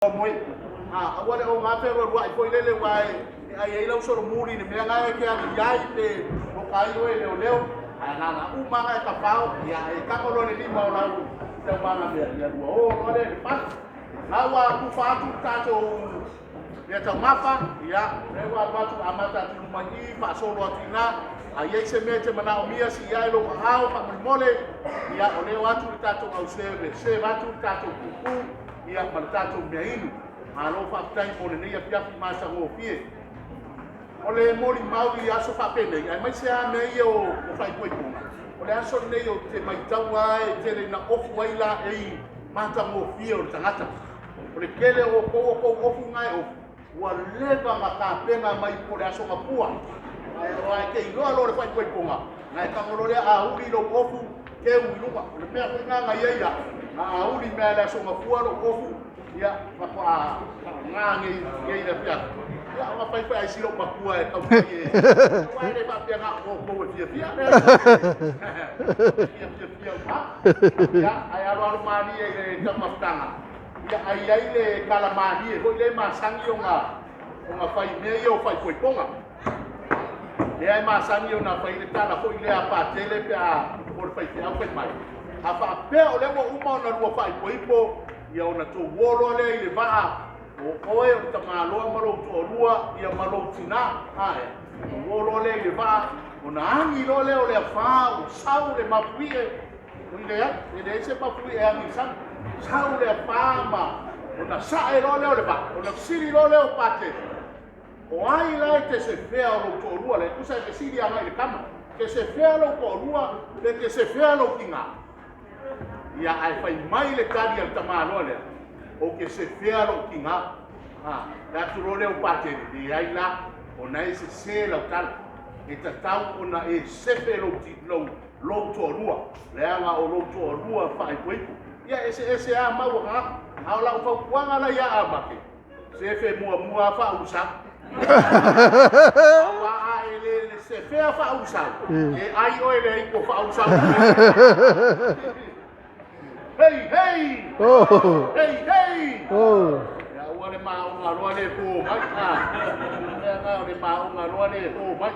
Moe. Aua le o gafe alualuai foi lele aua e ai ai lau solomuli i le mea la e te alu i ai pe oka ai oe e leoleo. Ae na ona uma lava e tafao, ia e tago loa i le lima o lau taumaga mea, ia ua o loa lea i le fale. La ua tufa atu le tatou mea taumafa, ia, lea ua alu atu amata atu i luma i i, faasolo atu i ina. A i ai se mea e te manaomia, sii ae lou aao faamolemole, ia, o lea e o atu le tatou au serve e serve atu le tatou pupu, ia, ma le tatou meainu. Malo faafetai mo lenei afiafi matagofie. O le molimau i aso faapenei, aemaise lava mea ia o faaipoipoga, o le aso lenei ou te matau lava e tele ina ofu ai laei matagofie o le tagata. O le tele o outou o tou ofu na e ofu, ua leva na tapena mai po o le Aso Gafua. Ae e te iloa loa le faaipoipoga, na e tago loa lea auli lou ofu, teu i luga. O le mea foi lena na i ai au, na auli mai lava i le Aso Gafua lou ofu, ia, faatoa faaaoga nei le afiafi. Ia, ona fai foi ai si lou matua e taumafai e... Aua e le faapea na o outou e fiafia. E fiafiafia uma. Ia, ae aloalo malie i le taumafataga. Ia, ae i ai le tala malie foi lea e masani ona fai i mea ia o faaipoipoga. Lea e masani ona fai le tala foi lea a Patele pe a o le faifeau fai mai. A faapea o lea ua uma ona lua faaipoipo, ia ona tou o loa lea i le vaa, o oe o le tamaloa ma lou toalua, ia ma lou tinā. Ae, tou o loa lea i le vaa, ona agi loa lea o le afā, ua sau le mafuie, o i leai, e leai se mafuie e agi i le sami. Sau le afā ma ona sae loa lea o le vaa, ona fesili loa lea o Patele, o ai la e te sefea o lou toalua lea, tusa e fesili agai i le tama, te sefea lou toalua pe te sefea lou tinā? Ia, ae fai mai le tali a le tamaloa lea, ou te sefea lou tinā. Le atu loa lea o Patele, leai la, ona e sese lau tala. E tatau ona e sefe lou toalua, leaga o lou toalua faaipoipo. Ia, eseese lava mau a tagata. A o lau fautuaga la ia Amake, sefe muamua faaulusau. Aua a e le sefea faaulusau, e ai oe le aitu o faaulusau. Hei, hei! Oh! Hei, hei! Oh! Ia ua le maoga loa le po mai. Mea na o le maoga loa le po mai.